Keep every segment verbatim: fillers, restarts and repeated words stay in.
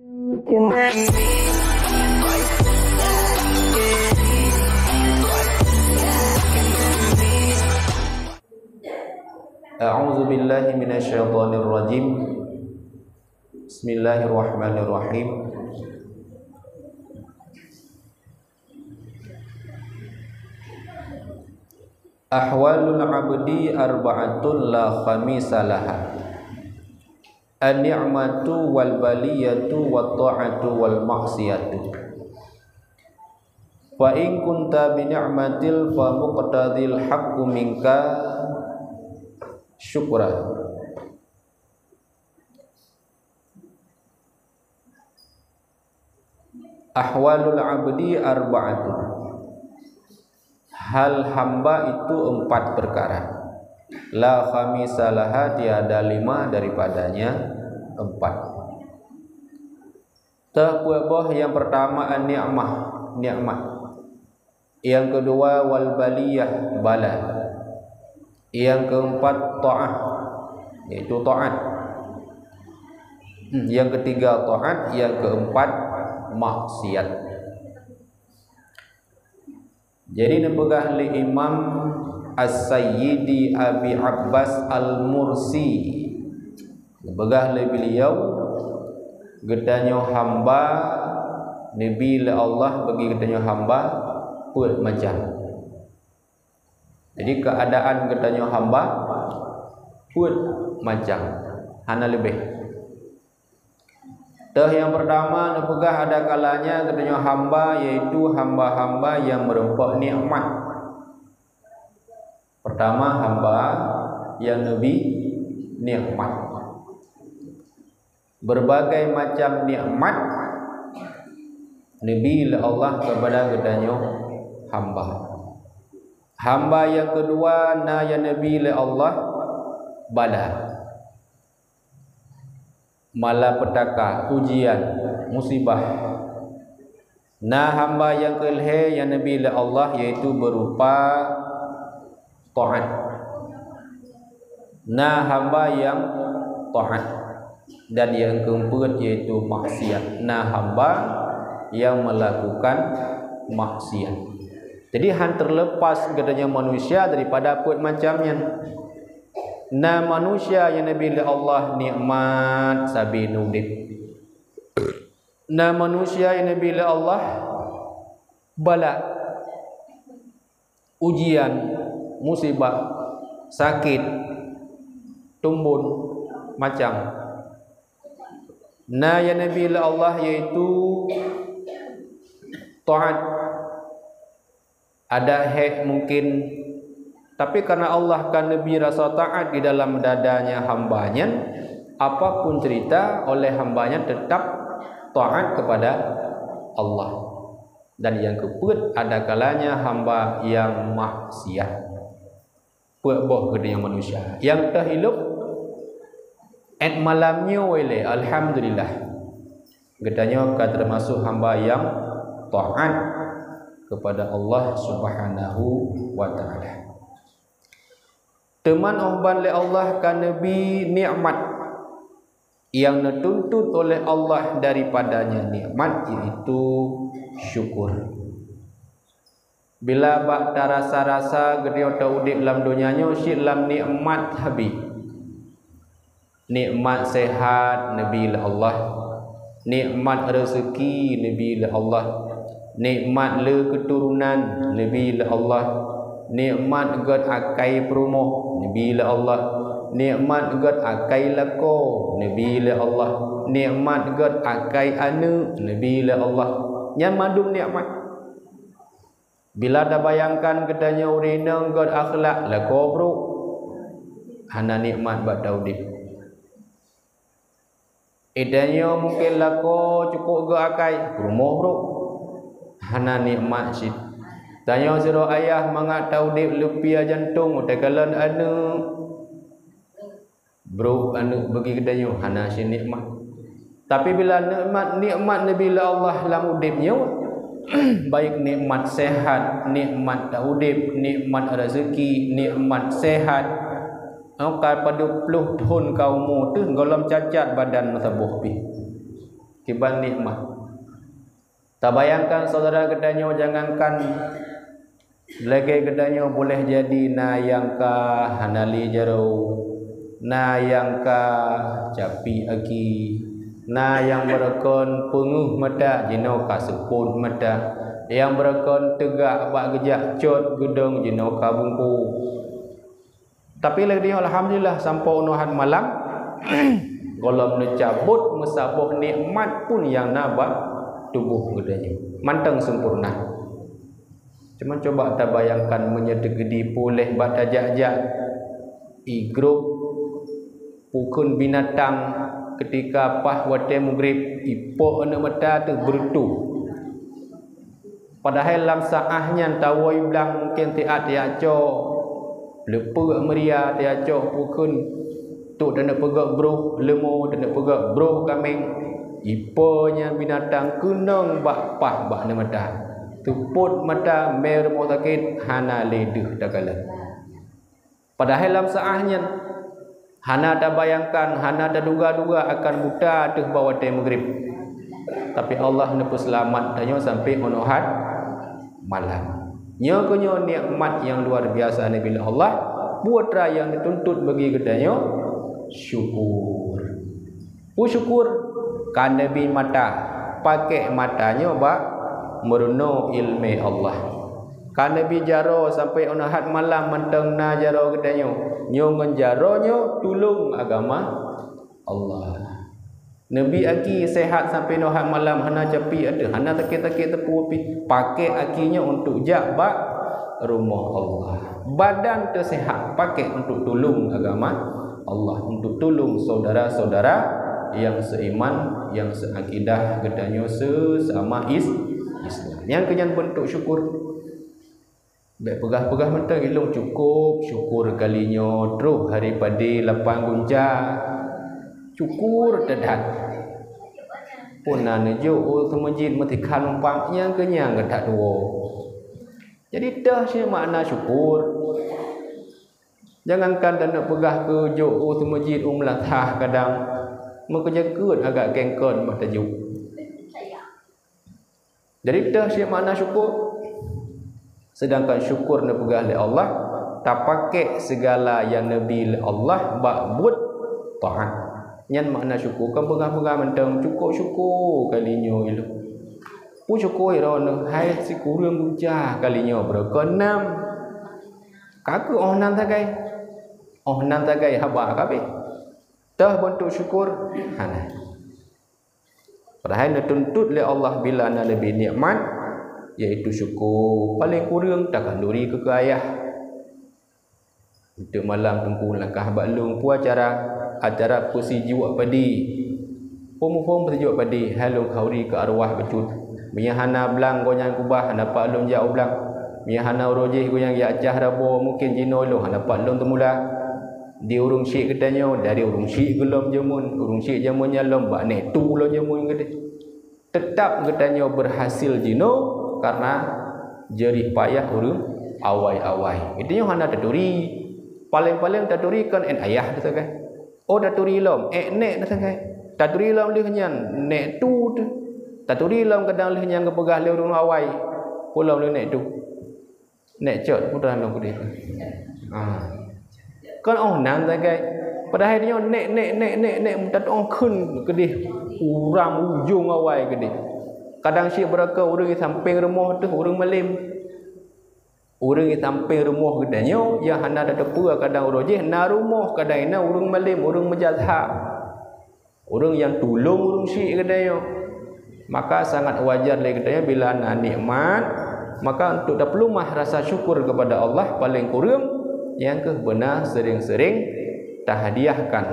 A'udzubillahi minasyaitonirrajim. Bismillahirrahmanirrahim. Ahwalul abdi arba'atun la khamisa laha. An-ni'matu wal baliyatu wat ta'atu wal maksiyatu. Fa in kunta bi ni'matil fa muqtadil haqqu minka syukra. Ahwalul abdi arba'atun. Hal hamba itu empat perkara. La khamisa laha, tiada lima daripadanya empat. Teuh peuet boh, yang pertama an-ni'mah, nikmat. Yang kedua wal baliyah, bala. Yang keempat taat, yaitu taat. Hmm, yang ketiga taat, yang keempat maksiat. Jadi neupeugah lé Imam As-Sayyidi Abi Abbas Al-Mursi, neupeugah lé beliau, geutanyoe hamba neubi lé Allah bagi geutanyoe hamba peuet macam. Jadi keuadaan geutanyoe hamba peuet macam, hana leubeh. Teuh nyang peurtama neupeugah ada kalanya geutanyoe hamba, yaitu hamba-hamba nyang meureumpok nikmat. Peurtama hamba nyang neubi nikmat. Beureubagai macam nikmat neubi lé Allah keupada geutanyoe hamba. Hamba nyang keudua na nyang neubi lé Allah bala. Malapetaka, ujian, musibah. Na hamba nyang keulhée nyang neubi lé Allah, yaitu beurupa taát. Na hamba nyang taát, dan nyang keupeuet yaitu maksiat. Na hamba nyang meulakukan maksiat. Jadi han teuleupas geutanyoe manusia daripada peuet macam nyan. Na manusia nyang neubi lé Allah nikmat sabe neuudeb. Na manusia nyang neubi lé Allah bala, ujian, musibah, sakét, tumbon, macam. Na nyang neubi lé Allah yaitu taát. Ada hék mungkin, tapi karena Allah ka neubi rasa taát di dalam dadanya hamba nyan, apapun cerita oleh hamba nyan tetap taát kepada Allah. Dan nyang keupeuet ada kalanya hamba nyang maksiat. Peuet boh geutanyoe manusia. Nyang teuh ilop, 'et malam nyoe ilée, alhamdulillah, geutanyoe ka teumasok hamba nyang taát kepada Allah Subhanahu wa Ta'ala. Teuma óh ban lé Allah ka neubi nikmat. Nyang neutuntut oleh Allah daripadanya nikmat, yaitu syukur. Bila bak tarasa-rasa geutanyoe taudeb lam donya nyoe cit lam nikmat habéh. Nikmat sehat neubi lé Allah, nikmat reuseuki neubi lé Allah, nikmat le keuturonan neubi lé Allah, nikmat gét akai peurumoh neubi lé Allah, nikmat gét akai lakoe neubi lé Allah, nikmat gét akai aneuëk neubi lé Allah. Nyan mandum nikmat. Bila tabayangkan geutanyoe ureuëng inong gét akhlak, lakoe brok, hana nikmat bak taudeb. Geutanyoe mungken lakoe cukôp gét akai, peurumoh brok, hana nikmat cit. Tanyoe sidroe ayah mangat taudeb leupie jantong teukalon aneuëk, brok aneuëk bagi geutanyoe, hana cit nikmat. Tapi bila nikmat, nikmat neubi lé Allah lam udeb nyoe, baik nikmat sehat, nikmat taudeb, nikmat reuseuki, nikmat sehat, oh, ka padub ploh thon ka umu teuh gohlom cacat badan meusaboh pih. Iban nikmat. Tabayangkan syedara geutanyoe, jangankan lagée geutanyoe, boleh jadi na nyang ka hana lé jaroe, na nyang ka capi aki, na nyang beureukan peungeuh mata jinoe ka seupôt mata, nyang beureukan teugak bak geujak cot geudong jinoe ka bungkôk. Tapi lagée nyoe, alhamdulillah, sampoe unoe hat malam, gohlom neucabot meusaboh nikmat pun nyang na bak tuboh geutanyoe. Mantong sempurna. Cuma coba tabayangkan, meunyoe teukeudi puléh bak tajak-jak, igrôp, pukon binatang, keutika paih watée mugrib, ipok aneuk mata teuh beureutoh. Padahai lam saáh nyan tawoe blang mungken siat tajak cok, leupeuek meuria tajak cok pukon, trok taneuk peugok broh leumo, taneuk peugok broh kaméng, ipo nyan binatang keunong bak paih bak aneuk mata. Seupôt mata mé rumoh sakét, hana lé deuh takalon. Padahai lam saáh nyan hana tabayangkan, hana taduga-duga akan buta teuh bak watée mugrib. Tapi Allah neupeuseulamat tanyoe sampoe unoe hat malam. Nyoe keuh nyoe nikmat nyang luar biasa neubri lé Allah, peue teuma nyang neutuntut bagi geutanyoe? Syukur. Peue syukur? Ka neubri mata, pakék mata nyoe bak meurunoe iéleumé Allah. Ka neubri jaroe sampoe unoe hat malam mantong na jaroe geutanyoe. Nyoe ngon jaroe nyoe tulông agama Allah. Neubri aki seuhat sampoe unoe hat malam, hana capi ateueh, hana sakét-sakét teupeu pih. Pakék aki nyoe untuk jak bak rumoh Allah. Badan teuseuhat pakék untuk tulông agama Allah, untuk tulông syedara-syedara nyang seuiman, nyang seuakidah geutanyoe seusama is-, Islam. Nyang keu nyan beuntuk syukur. Bék peugah-peugah mantong, ilông cukôp syukur kali nyoe, troh hari padé lapan gunca. Syukur teuh that. Puna neujok u teumeujid meutikhan umpang nyang keu nyang geutak tuwoe. Jadi teuh cit makna syukur. Jangankan taneuk peugah keu jok u teumeujid u meulasah kadang, meukeujeukeut agak kengkon meutajok. Jadi teuh cit makna syukur. Sedangkan syukur neupeugah lé Allah, tapakék sigala nyang neubri lé Allah bak buet taát. Nyan makna syukur, kon peugah-peugah mantong, cukôp syukur kali nyoe ilông. Peue syukur droeneuh, hai sikureueng gunca kali nyoe beureukoh nam. Ka keuh óh nan sagai. Óh nan sagai haba ka abéh. Teuh beuntuk syukur? Hana. Padahai neutuntut lé Allah bila na leubeh nikmat, yaitu syukur, paleng kureueng takhanduri keu keu ayah. Untuk malam Teungku langkah bak lôn, peue acara? Acara peusijuek padi. Peue muphom peusijuek padi? Hai lôn khanduri keu arwah bacut. Meunyo hana blang gobnyan keubah, hana pat lôn jak u blang. Meunyo hana uroe jéh gobnyan jak cah rabo, mungken jinoe lôn hana pat lôn teumula. Di ureuëng syik geutanyoe, dari ureuëng syik gohlom jameun, ureuëng syik jameun nyan lom bak nék tu lom jameun geutanyoe. Teutap geutanyoe beurhasil jinoe kareuna jerih payah ureuëng awai-awai. Geutanyoe hana taturi. Paleng-paleng taturi kon 'et ayah teuh sagai. Oh, taturi lom 'et nék teuh sagai. Taturi lom lheueh nyan nék tu teuh. Taturi lom kadang lheueh nyan geupeugah lé ureuëng awai, peue lom lheueh nék tu. Nék cot, peue teuma lôn keudeh. Ha. Kon óh nan sagai. Padahai nyoe nék, nék, nék, nék, nék, meutatong kheun keudeh. Uram ujong awai keudeh. Kadang cit beureukoh ureuëng di sampéng rumoh teuh ureuëng malém. Ureuëng di sampéng rumoh geutanyoe nyang hana tateupeue, kadang uroe jéh na rumoh, kadang inan ureuëng malém, ureuëng meujazhab. Ureuëng nyang tulông ureuëng syik geutanyoe. Maka sangat wajar lé geutanyoe bila na nikmat, maka untuk tapeuleumah rasa syukur kepada Allah paleng kureueng, nyang keuh beuna sering-sering tahadiahkan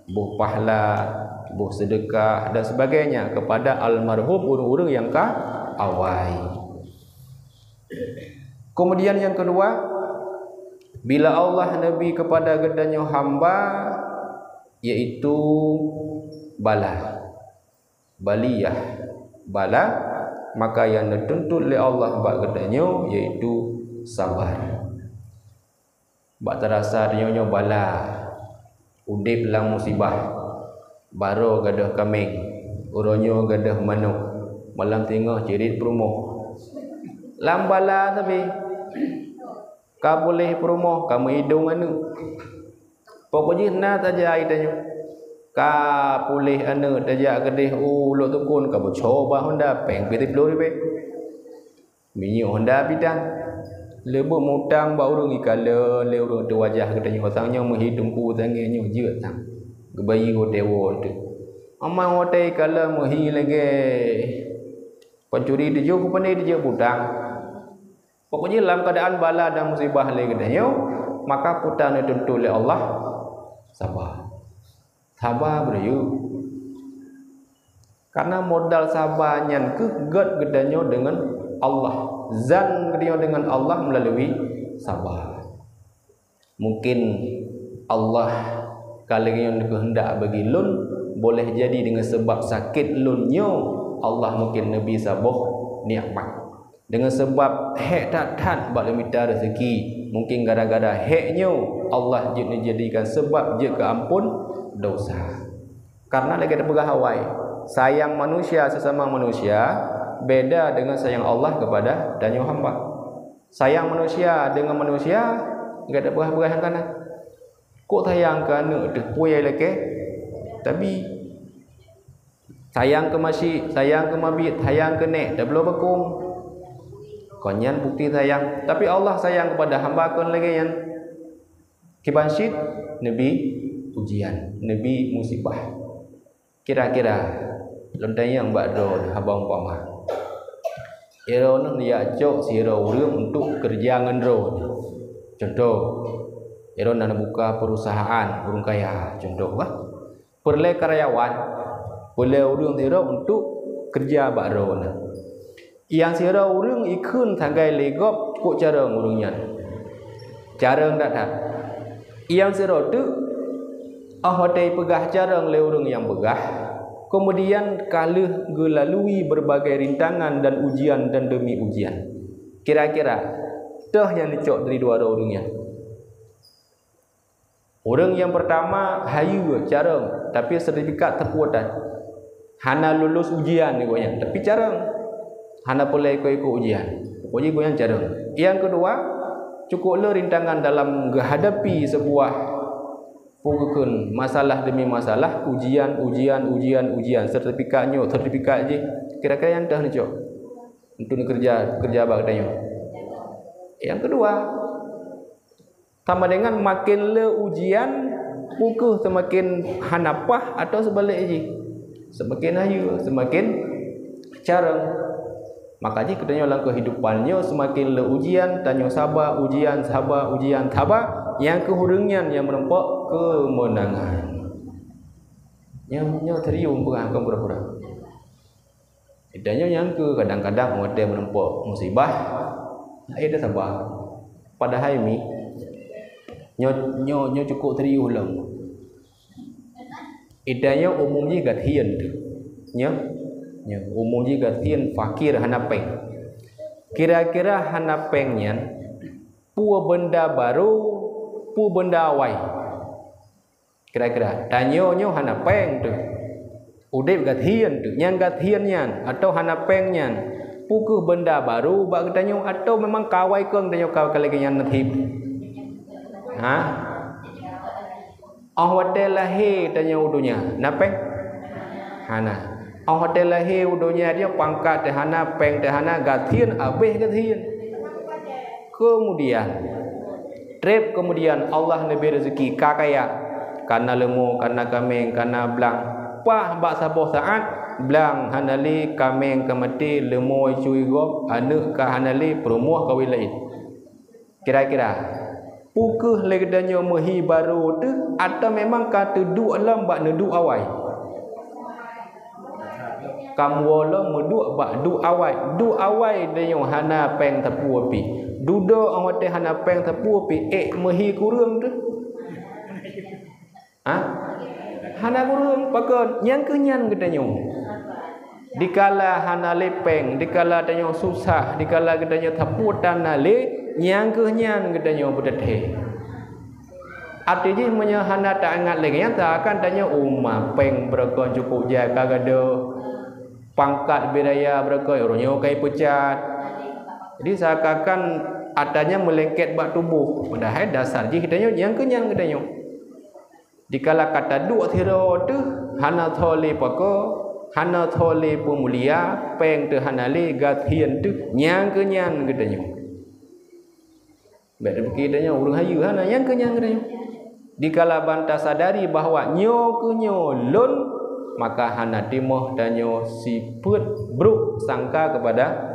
boh pahala, boh seudeukah dan sebagainya kepada almarhum ureuëng-ureuëng nyang ka awai. Kemudian yang kedua, bila Allah neubri kepada geutanyoe hamba, yaitu bala, baliyah, bala, maka nyang neutuntut lé Allah bak geutanyoe yaitu sabar. Bak tarasa tanyoe nyoe bala, udeb lam musibah, baroe gadôh kaméng, Uroe nyoe gadôh manok, malam singoh cirit peurumoh. Lam bala sabe. Ka puléh peurumoh, ka meuidong aneuëk. Pokok jih na saja ai tanyoe. Ka puléh aneuëk tajak keudeh u Lhoksukon, ka beucoba honda péng pih siplôh ribèe. Minyeuk honda pih tan. Leubeh mutang bak ureuëng ikalon lé ureuëng teuwajah geutanyoe sang nyoe meuhi teungku tanggai nyoe jeuet sang. Geubayeue watèe woe teuk. Amai watèe ikalon meuhi lagèe pancuri tijôh, peue pandai tijôh butang. Pokok jih lam keuadaan bala dan musibah lé geutanyoe, maka peue tan neutuntut lé Allah? Saba. Saba beureuyu. Karena modal saba nyan keuh gèt geutanyoe deungon Allah. Zan geutanyoe deungon Allah meulalu saba. Mungkin Allah ka lagèe nyoe keuheundak bagi lôn, boleh jadi deungon sabab sakét lôn nyoe, Allah mungkin neubi saboh nikmat. Deungon sabab hék that-that bak lôn mita raseuki, mungkin gara-gara hék nyoe Allah jeuet neujadikan sabab jeuet keu ampôn dosa. Karena lagèe teupeugah awai, sayang manusia sesama manusia beda dengan sayang Allah kepada tanyoe hamba. Sayang manusia dengan manusia lagèe teupeugah-peugah nyang kana. Kok sayang keu aneuëk teuh peue nyang lakèe? Tapi sayang keu masyik, sayang keu mabiet, sayang keu nèk, tabloe bakong. Kon nyan bukti sayang. Tapi Allah sayang kepada hamba kon lagèe nyan. Kiban cit neubi ujian, neubi musibah. Kira-kira lôn tanyong bak droe haba umpama. Droeneuh neujak cok sidroe ureuëng untuk keureuja ngon droeneuh. Contoh, droeneuh na buka perusahaan ureuëng kaya, contoh bah. Peureulèe karyawan, peureulèe ureuëng sidroe untuk keureuja bak droeneuh. Nyang sidroe ureuëng ikheun sagai lé gob kok carông ureuëng nyan. Carông that-that. Nyang sidroe teuk, óh watèe peugah carông lé ureuëng nyang peugah, keumudian ka lheueh geulalui beureubagai rintangan dan ujian dan deumi ujian. Kira-kira, toh nyang neucok dari dua droe ureuëng nyan? Ureuëng nyang peurtama hayeue carông, tapi seurtifikat teupeue tan. Hana lulus ujian di gobnyan, tapi carông. Hana peureulèe ikot-ikot ujian. Pokok jih gobnyan carông. Nyang keudua, cukôp le rintangan dalam geuhadapi seubuah peue geukheun masalah deumi masalah, ujian, ujian, ujian, ujian, seurtifikat nyoe, seurtifikat jih. Kira-kira nyang toh neucok untuk neukeureuja, keureuja bak geutanyoe. Nyang keudua, sama dengan maken le ujian, peu kheueh seumaken hana paih atawa seubalek jih, seumaken hayeue, seumaken carông. Maka jih geutanyoe lam keuhidupan nyoe seumaken le ujian, tanyoe saba, ujian, saba, ujian, saba, nyang keuh ureuëng nyan nyang meurumpok keumeunangan. Nyoe, nyoe serius peugah, kon pura-pura. Geutanyoe nyang keuh kadang-kadang watèe meurumpok musibah, hai tasaba. Padahai mi, nyoe, nyoe, nyoe cukôp serius lom. Geutanyoe umum jih gasien teuk. Nyoe, nyoe umum jih gasien, fakir, hana péng. Kira-kira hana péng nyan, peue beunda barô, peue beunda awai? Kira-kira, tanyoe nyoe hana péng teuk. Udép gasien teuk, nyang gasien nyan, atawa hana péng nyan, peu kheueh beunda barô bak geutanyoe, atawa memang ka awai keuh tanyoe ka, ka lagèe nyan nasib? Ha? Óh watèe lahé tanyoe u donya, na péng? Hana. Óh watèe lahé u donya nyoe pangkat teuh hana, péng teuh hana, gasien, abéh gasien. Keumudian, trép keumudian Allah neubri reuzeuki, ka kaya, ka na leumo, ka na kaméng, ka na blang. Paih bak saboh saát, blang hana lé, kaméng ka maté, leumo icue gob, aneuëk ka hana lé, peurumoh ka wéh laén. Kira-kira, peu kheueh lé geutanyoe meuhi barô teuh, atawa memang ka teuduek lom bak neuduek awai? Kamoe lom meuduek bak duek awai. Duek awai tanyoe hana péng sapeue pih. Dudoe óh watèe hana péng sapeue pih, ék meuhi kureueng teuh? Ha? Hana kureueng, pakon? Nyang keuh nyan geutanyoe. Dikala hana lé péng, dikala tanyoe susah, dikala geutanyoe sapeue tan na lé, nyang keuh nyan geutanyoe beuteuthée. Arti jih meunyoe hana taingat lagée nyan, seakan tanyoe uma péng beureukoh cukôp jai ka gadôh, pangkat bidaya beureukoh uroe nyoe ka ipeucat. Jadi seakan-akan atra nyan meulengket bak tuboh, padahai dasar jih tanyoe nyang keu nyan geutanyoe. Dikala ka taduek sidroe teuh hana tho lé pako, hana tho lé peumulia, péng teuh hana lé, gasien teuh nyang keu nyan geutanyoe. Bék teupike tanyoe ureuëng hayeue hana nyang keu nyan geutanyoe. Dikala ban tasadari bahwa nyoe keu nyoe lôn, maka hana timoh tanyoe sifeuet brôk sangka keupada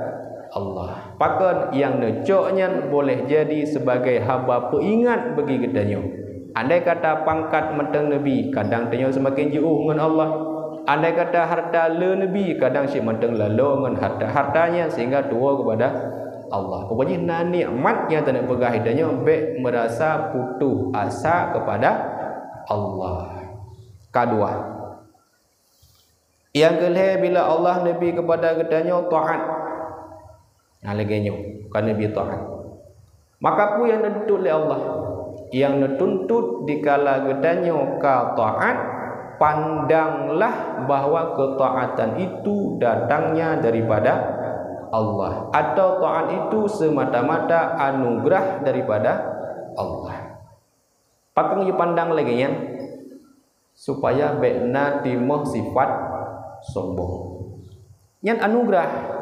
Allah. Pakon nyang neucok nyan boleh jadi sebagai haba peuingat bagi geutanyoe. Andai kata pangkat mantong neubi, kadang tanyoe seumaken jiôh ngon Allah. Andai kata harta le neubi, kadang cit mantong lalo ngon harta-harta nyan sehingga tuwoe keupada Allah. Pokok jih na nikmat nyang taneuk peugah geutanyoe bék meurasa putoh asa keupada Allah. Kadua, nyang keu lhée bila Allah neubi keupada geutanyoe taát. Nah, lagée nyoe, ka neubi taát. Maka peue nyang neutuntut lé Allah? Nyang neutuntut dikala geutanyoe ka taát, pandanglah bahwa ketaatan itu datangnya daripada Allah, atau taát itu semata-mata anugerah daripada Allah. Pakon jipandang lagée nyan? Supaya bék na timoh sifat sombong. Nyan anugerah.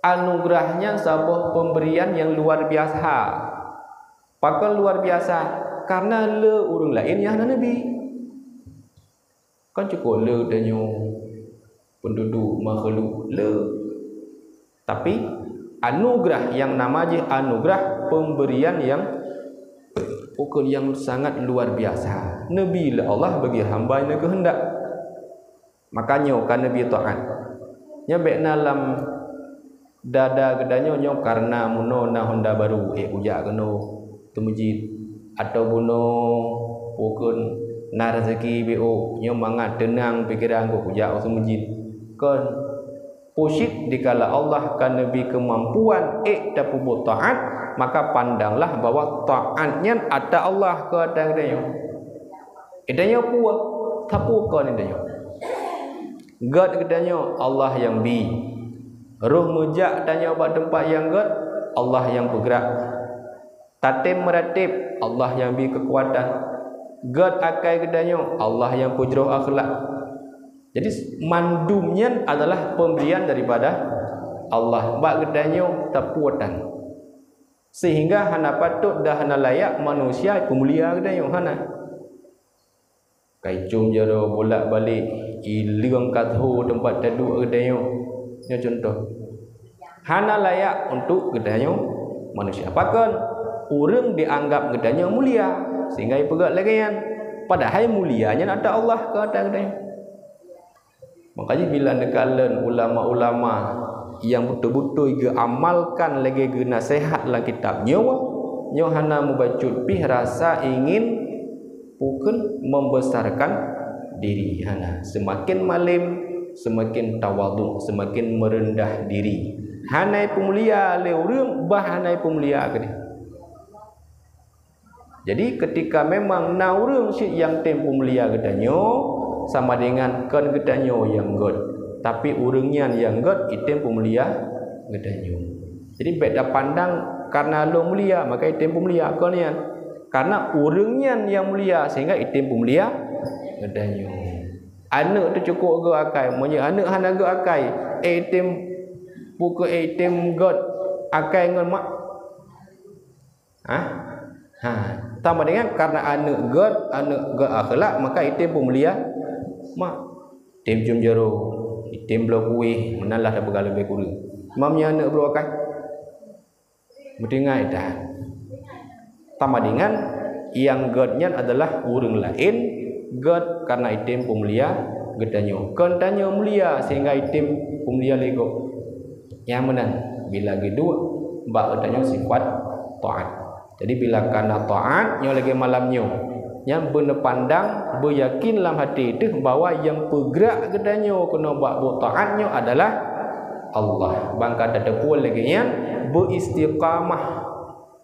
Anugerah nyan saboh pemberian nyang luar biasa. Pakon luar biasa? Karena le ureuëng laén nyang hana neubi. Kan cukôp le tanyoe penduduk makhluk le. Tapi anugerah nyang nama jih anugerah pemberian nyang ukeuen nyang sangat luar biasa. Neubi lé Allah bagi hamba nyang geuheundak. Makanya ka neubi taát. Nyoe bék na lam dada geutanyoe nyoe karena meunoe na honda baru, ék kujak keunoe teumeujid, atau bunoe pokon na rezeki B O, nyoe mangat teunang pikeran kujak u teumeujid. Kon, pucit dikala Allah ka neubi keumampuan ék tapeubuet taát, maka pandanglah bahwa taát nyan atra Allah keu atra geutanyoe. Geutanyoe peue? Sapeue kon geutanyoe? Gét geutanyoe Allah nyang bi. Roh meujak tanyoe bak teumpat nyang gét, Allah nyang peugrak. Tatem meuratéb, Allah nyang bi keukuatan. Gét akai geutanyoe, Allah nyang peujroh akhlak. Jadi mandum nyan adalah pemberian daripada Allah bak geutanyoe tapuotan. Sehingga hana patôt dan hana layak manusia peumulia geutanyoe, hana. Kaicom jaroe bolak-balik, ileueng katho teumpat taduek geutanyoe. Nyoe contoh. Hana layak untuk geutanyoe manusia. Pakon? Ureuëng dianggap geutanyoe mulia sehingga ipeugah lagée nyan. Padahai mulia nyan atra Allah keu atra geutanyoe. Makanya bila neukalon ulama-ulama nyang beutôi-beutôi geuamalkan lagée geunaseuhat lam kitab nyoe, nyoe hana mubacut pih rasa ingin pukon membesarkan diri, hana. Seumaken malem, seumaken tawadhu, seumaken meureundah diri. Hana ipeumulia lé ureuëng, bah hana ipeumulia keudeh. Jadi ketika memang na ureuëng cit nyang tem peumulia geutanyoe, sama dengan kon geutanyoe nyang gét, tapi ureuëng nyan nyang gét item peumulia geutanyoe. Jadi bék tapandang karena lôn mulia maka item peumulia, kon nyan. Karena ureuëng nyan nyang mulia sehingga item peumulia geutanyoe. Aneuëk teuh cukôp gét akai, meunyoe aneuëk hana gét akai, ék item pukon ék item gét akai ngon mak. Ha? Ha. Sama dengan karena aneuëk gét, aneuëk gét akhlak, maka item peumulia mak. Item cium jaroe, item bloe kueh, meunan lah tapeugah leubeh kureueng. Mam nyan aneuëk brôk akai. Meuteungai dah. Sama dengan nyang gét nyan adalah ureuëng laén gét karena item peumulia geutanyoe. Kon tanyoe mulia sehingga item peumulia lé gob. Nyang meunan bila geuduek bak geutanyoe sifat taát. Jadi bila kana taát nyoe lagée malam nyoe, nyan beuneupandang, beuyakin lam até teuh bahwa nyang peugrak geutanyoe keunoe bak buet taát nyoe adalah Allah. Ban ka tateupeue lagée nyan beuistiqamah.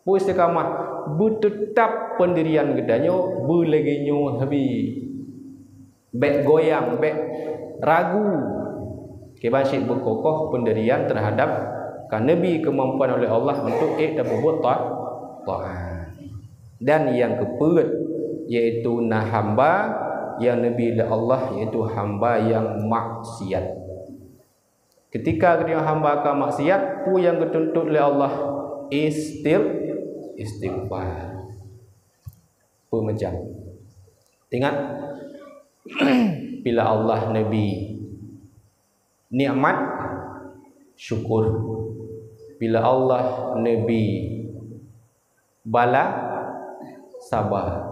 Beuistiqamah. beuteutab peundirian geutanyoe beulagée nyoe sabe. Bék goyang, bék ragu. Kiban cit beukokoh peundirian teuhadab ka neubi keumampuan oleh Allah untuk ék tapeubuet ta-, taat. Dan nyang keupeuet, yaitu na hamba nyang neubi lé Allah, yaitu hamba nyang maksiat. Ketika geutanyoe hamba ka maksiat, peue nyang geutuntot lé Allah? Istir-, istighfar. Peue macam? Ingat, bila Allah neubi nikmat, syukur. Bila Allah neubi bala, saba.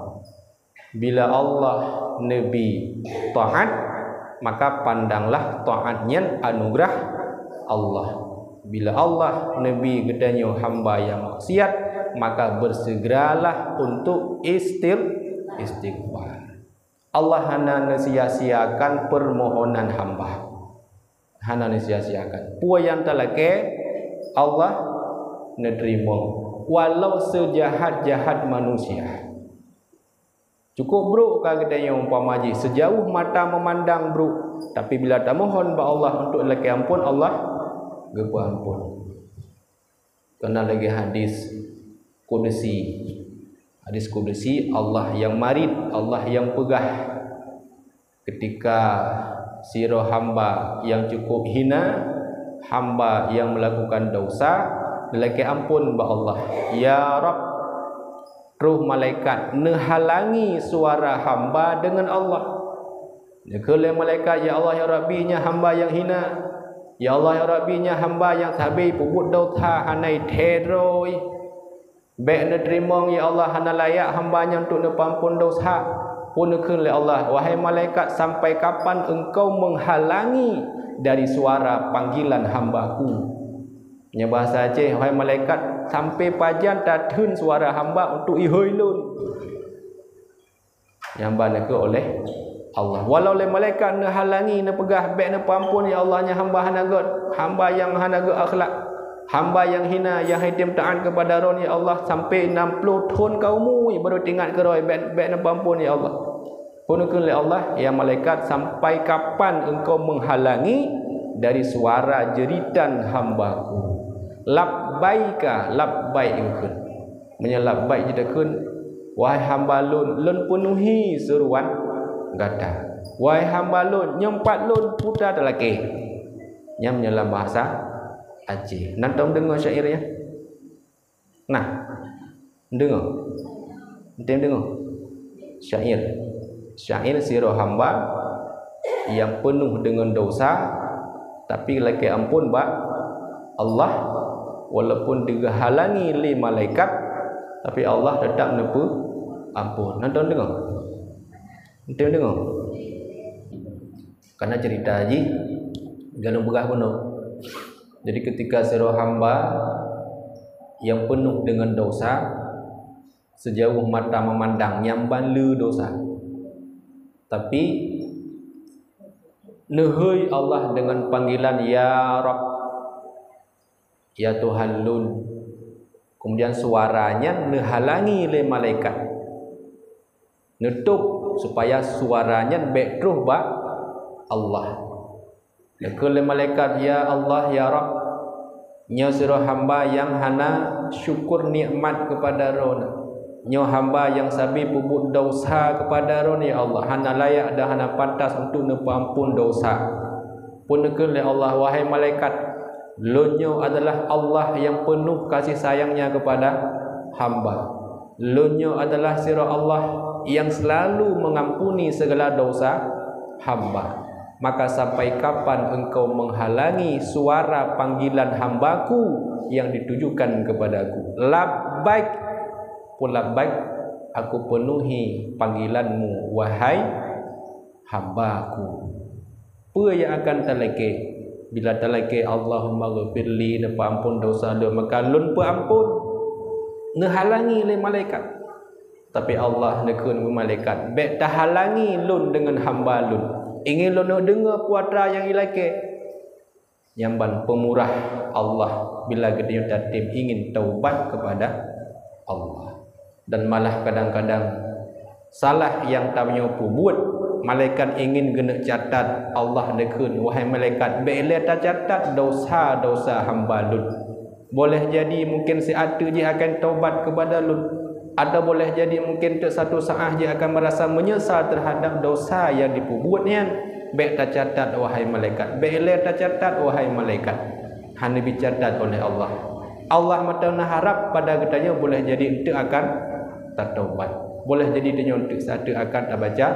Bila Allah neubi taat, maka pandanglah taat nyan anugeurah Allah. Bila Allah neubi geutanyoe hamba nyang maksiat, maka beusegeralah untuk istir-, istighfar. Allah hana neusia-siakan permohonan hamba. Hana neusia-siakan. Peue nyang talakée, Allah neuteurimong, walau seujahat-jahat manusia. Cukup brok ka geutanyoe umpama jih, seujauh mata meumandang brok, tapi bila tamohon bak Allah untuk lakée amphon, Allah geupeuamphon. Keunan lagée hadis kudusi. Hadis kudusi, Allah nyang marit, Allah nyang peugah, ketika sidroe hamba nyang cukup hina, hamba nyang meulakukan desya, neulakée amphon bak Allah, "Ya Rabb," troh malaikat neuhalangi suara hamba deungon Allah. Neukheun lé malaikat, "Ya Allah, ya Rabbi, nyan hamba nyang hina. Ya Allah, ya Rabbi, nyan hamba nyang sabe peubuet desya hana thée droe. Bék neuteurimong, ya Allah, hana layak hamba nyan untuk neupeuamphon desya." Pun neukheun lé Allah, "Wahai malaikat, sampai kapan engkau menghalangi dari suara panggilan hamba-Ku?" Nyan bahasa Aceh, "Wahai malaikat, sampai pajan tatheun suara hamba untuk ihôi lôn?" Nyang ban neukheun oleh Allah. Walau lé malaikat neuhalangi, neupeugah, "Bék neupeuamphon, ya Allah, nyan hamba hana gét, hamba nyang hana gét akhlak, hamba nyang hina, nyang hana taát keupada Droe, ya Allah, sampai nam ploh thon ka umu, baru teuingat keu Droe, bék, bék neupeuamphon, ya Allah." Pun neukheun lé Allah, "Ya malaikat, sampai kapan engkau menghalangi dari suara jeuritan hamba-Ku?" Labbaika, labbaik, neukheun. Meunyoe labbaik jiteukheun, "Wahai hamba lôn, lôn peunuhi seuruan gata. Wahai hamba lôn, nyoe pat lôn, peue talakée." Nyan meunyoe lam bahasa Aceh. Nan tom deungoe syair nyan? Nah, deungoe. Tem deungoe. Syair. Syair sidroe hamba nyang peunoh deungon desya, tapi lakée amphon bak Allah, walaupun dihalangi lé malaikat, tapi Allah teutap neupeu amphon. Nonton deungoe. Nonton deungoe. Karena cerita jih galong peugah bunoe. Jadi ketika sidroe hamba nyang peunoh deungon desya, seujauh mata meumandang, nyang ban le desya. Tapi neuhôi Allah deungon panggilan, "Ya Rabb, ya Tuhan lôn." Kemudian suara nyan neuhalangi lé malaikat. Neutôb supaya suara nyan bék troh bak Allah. Neukheun lé malaikat, "Ya Allah, ya Rabb, nyoe sidroe hamba nyang hana syukur nikmat keupada Droeneuh. Nyoe hamba nyang sabe peubuet desya keupada Droeneuh, ya Allah, hana layak dan hana pantas untuk neupeuamphon desya." Pun neukheun lé Allah, "Wahai malaikat, lôn nyoe adalah Allah nyang peunoh kasih sayang-Nya keupada hamba. Lôn nyoe adalah sidroe Allah nyang seulalu mengampuni segala desya hamba. Maka sampai kapan Engkau menghalangi suara panggilan hamba-Ku yang ditujukan kepada-Ku?" Labbaik, pun labbaik, aku penuhi panggilan-Mu, wahai hamba-Ku. Peue nyang akan talakée? Bila talakée, "Allahumma ghfirli," neupeuamphon desya lôn, maka lôn peuamphon. Neuhalangi lé malaikat. Tapi Allah neukheun bak malaikat, "Bék tahalangi lôn deungon hamba lôn. Ingin lôn deungoe peue atra nyang ilakée." Nyang ban peumurah Allah bila geutanyoe tatem ingin taubat keupada Allah. Dan malah kadang-kadang salah nyang tanyoe peubuet, malaikat ingin geuneuk catat, Allah neukheun, "Wahai malaikat, bék lé tacatat desya-desya hamba Lôn. Boleh jadi mungkin siat teuk jih akan taubat keupada Lôn, atau boleh jadi mungkin teuk satu saat jih akan meurasa meunyeusal teuhadab desya nyang jipeubuet nyan. Bék tacatat, wahai malaikat, bék lé tacatat, wahai malaikat." Hana neubi catat oleh Allah. Allah mantong neuharab pada geutanyoe boleh jadi enteuk akan tataubat. Boleh jadi tanyoe enteuk sateuk akan tabaca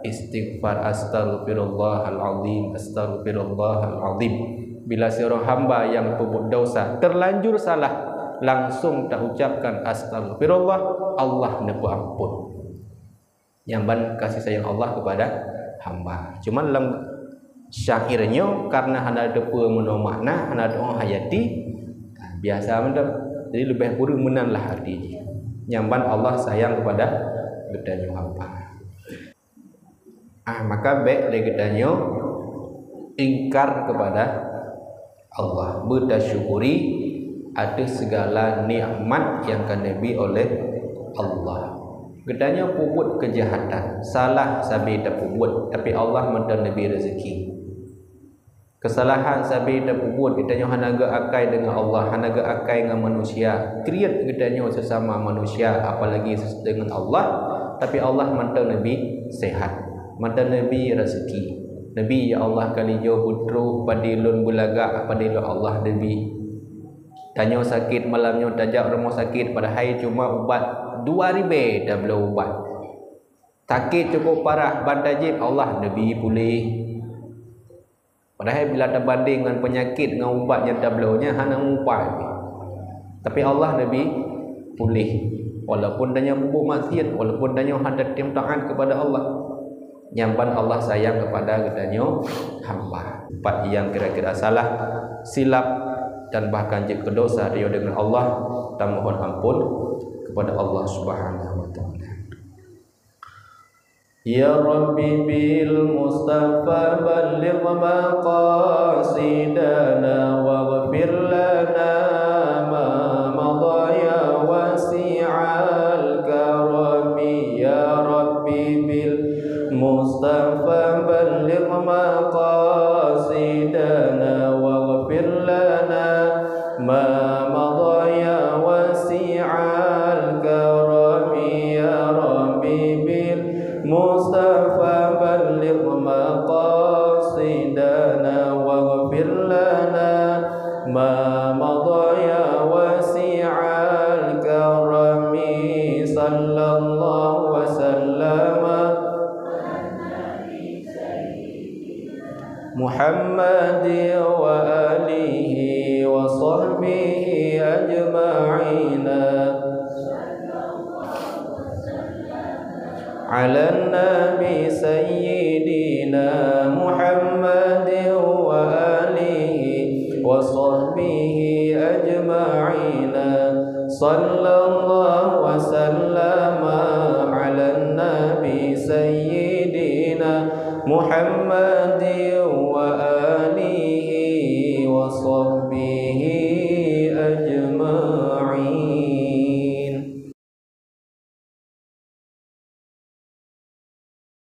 istighfar, "Astaghfirullahalazim, astaghfirullahalazim." Bila sidroe hamba nyang peubuet desya, terlanjur salah, langsung taucapkan astaghfirullah, Allah neupeuampon. Nyan ban kasih sayang Allah kepada hamba. Cuma lam syair nyoe karena hana teupeue meunoe makna, hana teupeue hayati, biasa mantong. Jadi leubeh kureueng meunan lah arti jih. Nyan ban Allah sayang kepada geutanyoe hamba. Ah, maka bék lé geutanyoe ingkar kepada Allah, beutasyukuri ateueh segala nikmat nyang ka neubi oleh Allah. Geutanyoe peubuet keujahatan, salah sabe tapeubuet, tapi Allah mantong neubi rezeki. Keusalahan sabe tapeubuet, geutanyoe hana geuakai deungon Allah, hana geuakai ngon manusia. Kriet geutanyoe sesama manusia, apalagi deungon Allah, tapi Allah mantong neubi sehat, mantong neubi rezeki. Neubi, "Ya Allah, kali nyoe beutroh, padé lôn beulagak, padé lôn." Allah neubi. Tanyoe sakét malam nyoe tajak rumoh sakét, padahai cuma ubat dua ribèe tabloe ubat. Sakét cukup parah, ban tajieb, Allah neubi puléh. Padahai bila tabandeng ngon peunyakét ngon ubat nyang tabloe nyan hana meuupat. Tapi Allah neubi puléh. Walaupun tanyoe peubuet maksiat, walaupun tanyoe hana tem taat kepada Allah. Nyan ban Allah sayang kepada geutanyoe hamba. Pat nyang kira-kira salah, silap, dan bahkan jeuet keu desya tanyoe deungon Allah, tamohon ampon kepada Allah Subhanahu wa Taala. يا رب بالمصطفى بلغ مقاصدنا واغفر لنا ما مضى يا واسع الكرم. يا رب بالمصطفى بلغ مقاصدنا واغفر لنا ما مضى يا واسع الكرم. يا رب بالمصطفى بلغ مقاصدنا واغفر لنا ما مضى يا واسع الكرم. صلى الله وسلم محمد وآله وصحبه أجمعين. على النبي سيدنا محمد وآله وصحبه أجمعين. صلى الله وسلم على النبي سيدنا محمد وآله وصحبه